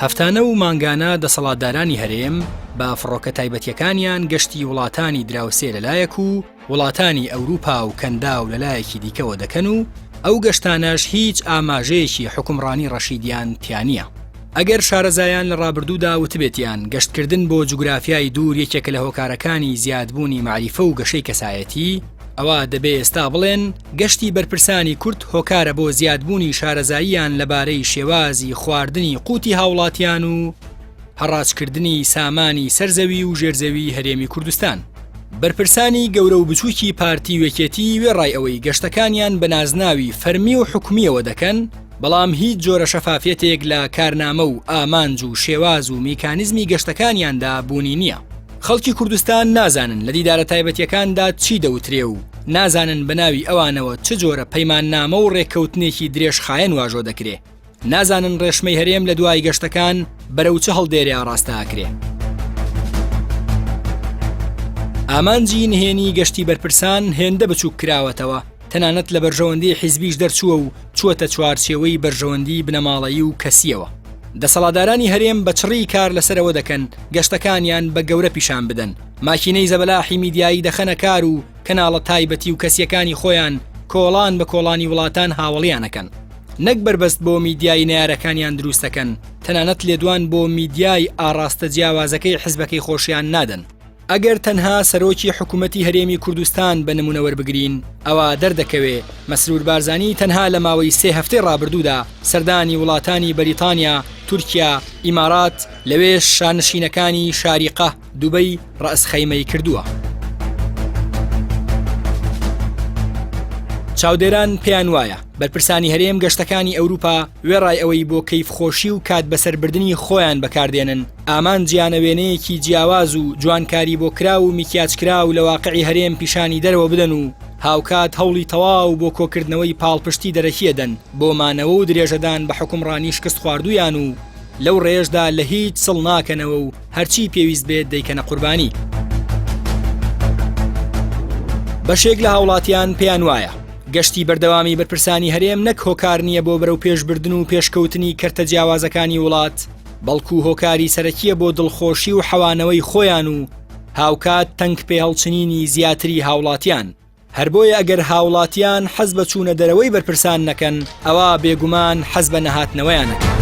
هەفتانە و مانگانە دەسەڵاتدارانی هەرێم بە فڕۆکە تایبەتیەکانیان گەشتی وڵاتانی دراوسێ لەلایەک و وڵاتانی ئەوروپا و کەنداو لەلایەکی دیکەوە دەکەن و ئەو گەشتانەش هیچ ئاماژەیەکی حوکمڕانی ڕەشیدیان تیا نییە. ئەگەر شارەزایان لە ڕابردوودا وتبێتیان گەشتکردن بۆ جوگرافیای دوور یەکێکە لە هۆکارەکانی زیادبوونی مەعریفە و گەشەی کەسایەتی، ئەوا دەبێ ئێستا بڵێن گەشتی بەرپرسانی کورد هۆکارە بۆ زیادبوونی شارەزاییان لەبارەی شێوازی خواردنی قوتی هاوڵاتیان و هەڕاجکردنی سامانی سەر زەوی و ژێر زەوی هەرێمی کوردستان. بەرپرسانی گەورە و بچووکی پارتی و یەکێتی وێڕای ئەوەی گەشتەکانیان بە نازناوی فەرمی و حکومییەوە دەکەن، بەڵام هیچ جۆرە شەفافیەتێک لە کارنامە و ئامانج و شێواز و میکانیزمی گەشتەکانیاندا بوونی نییە. خەڵکی کوردستان نازانن لە دیدارە تایبەتیەکاندا چی دەوترێ و نازانن بە ناوی ئەوانەوە چ جۆرە پەیماننامە و ڕێککەوتنێکی درێژخایەن واژۆ دەکرێ. نازانن ڕێشمەی هەرێم لە دوای گەشتەکان بەرەو چ هەڵدێرێ ئاڕاستە ئەکرێ. ئامانجی نهێنی گەشتی بەرپرسان هێندە بچووک کراوەتەوە، تەنانەت لە بەرژەوەندی حیزبیش دەرچووە و چووەتە چوارچێوەی بەرژەوەندی بنەماڵەیی و کەسییەوە. دەسەڵاتدارانی هەرێم بە چڕی کار لەسەر ئەوە دەکەن گەشتەکانیان بە گەورە پیشان بدەن، ماکینەی زەبەلاحی میدیایی دەخەنە کار و کەناڵە تایبەتی و کەسییەکانی خۆیان کۆڵان بە کۆڵانی وڵاتان هاوەڵیان ئەکەن. نەک بەربەست بۆ میدیای نەیارەکانیان دروست دەکەن، تەنانەت لێدوان بۆ میدیای ئاڕاستە جیاوازەکەی حزبەکەی خۆشیان نادەن. ئەگەر تەنها سەرۆکی حکومەتی هەرێمی کوردستان بە نمونە وەربگرین، ئەوا دەردەکەوێ مەسرور بارزانی تەنها لە ماوەی سێ هەفتەی ڕابردوودا سەردانی وڵاتانی بەریتانیا، تورکیا، ئیمارات، لەوێش شانشینەکانی شاریقە، دوبەی، ڕەئس خەیمەی کردووە. چاودێران پێیان وایە بەرپرسانی هەرێم گەشتەکانی ئەوروپا وێڕای ئەوەی بۆ کەیف خۆشی و کات بەسەربردنی خۆیان بەکاردێنن ئامانجیانە وێنەیەکی جیاواز و جوانکاری بۆ کراو و میکیاجکراو لە واقعی هەرێم پیشانی دەرەوە بدەن و هاوکات هەوڵی تەواو بۆ کۆکردنەوەی پاڵپشتی دەرەکی ئەدەن بۆ مانەوە و درێژەدان بە حوکمڕانی شکستخواردوویان و لەو ڕێیەشدا لە هیچ سڵ ناکەنەوە و هەرچی پێویست بێت دەیکەنە قوربانی. بەشێک لە هاوڵاتیان پێیان وایە گەشتی بەردەوامی بەرپرسانی هەرێم نەک هۆکار نییە بۆ بەرەو پێشبردن و پێشکەوتنی کەرتە جیاوازەکانی وڵات، بەڵکو هۆکاری سەرەکییە بۆ دڵخۆشی و حەوانەوەی خۆیان و هاوکات تەنگ پێهەڵچنینی زیاتری هاوڵاتیان. هەر بۆیە ئەگەر هاوڵاتیان حەز بە چوونە دەرەوەی بەرپرسان نەکەن، ئەوا بێگومان حەز بە نەهاتنەوەیان ئەکەن.